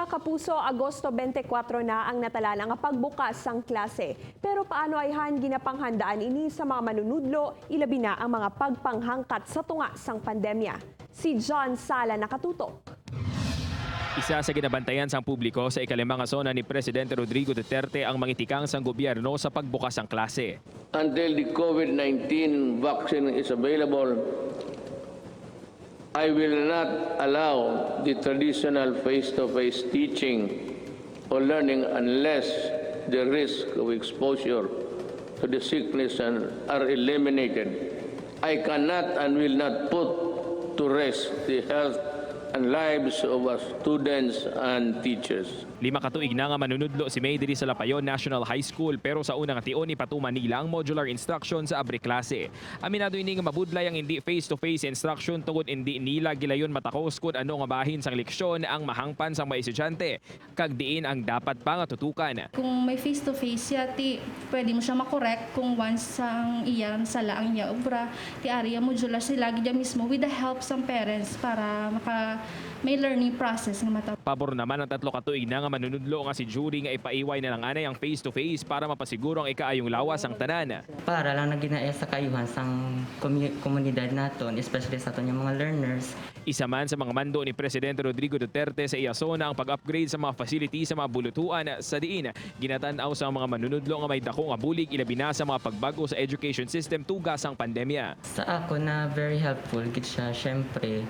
Mga kapuso, Agosto 24 na ang natala nga pagbukas sang klase. Pero paano ayhan ginapanghandaan ini sa mga manunudlo, ilabi na ang mga pagpanghangkat sa tunga sang pandemya? Si John Sala nakatutok. Isa sa ginabantayan sang publiko sa ikalima nga SONA ni Presidente Rodrigo Duterte ang mangitikang sang gobyerno sa pagbukas sang klase. Until the COVID-19 vaccine is available, I will not allow the traditional face-to-face teaching or learning unless the risk of exposure to the sickness are eliminated. I cannot and will not put to rest the health and lives of our students and teachers. 5 ka tuig na nga manunudlo si May diri sa Lapayon National High School, pero sa unang tion ipatuman nila ang modular instruction sa abre klase. Aminado ini nga mabudlay ang hindi face-to-face instruction tungod hindi nila gilayon matakos kung ano nga bahin sang leksyon ang mahangpan sang mga estudyante kag diin ang dapat pa nga tutukan. Kung may face-to-face siya, ti, pwede mo siya makorek kung once ang iya, sala ang iya obra, ti ari modular sila gid mismo with the help sa parents para maka may learning process nga mata. Pabor naman ang 3 ka tuig na nga manunudlo nga si Jury nga ipaiway na lang anay ang face-to-face para mapasiguro ang ikaayong lawas ang tanan. Para lang na ginaaya sa kaayuhan sang komunidad naton, especially sa aton yung mga learners. Isa man sa mga mando ni Presidente Rodrigo Duterte sa iya SONA ang pag-upgrade sa mga facility sa mga bulutuan sa diin. Ginatan-aw sa mga manunudlo nga may dako nga bulig, ilabi na sa mga pagbago sa education system tugas ang pandemya. Sa ako na very helpful gid siya, syempre.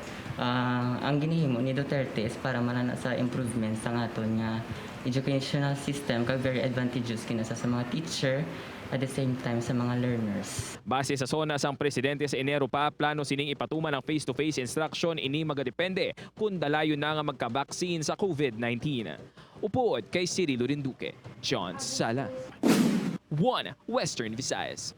Ang ginihimo ni Duterte is para man na sa improvement sa aton nga educational system kag very advantageous kina sa mga teacher, at the same time sa mga learners. Base sa SONA sang presidente sa Enero pa, plano sining ipatuman ang face-to-face instruction. Ini magadepende kung dalayon na nga magka-vaccine sa COVID-19. Upod kay Cirilo Rinduque, John Sala. 1 Western Visayas.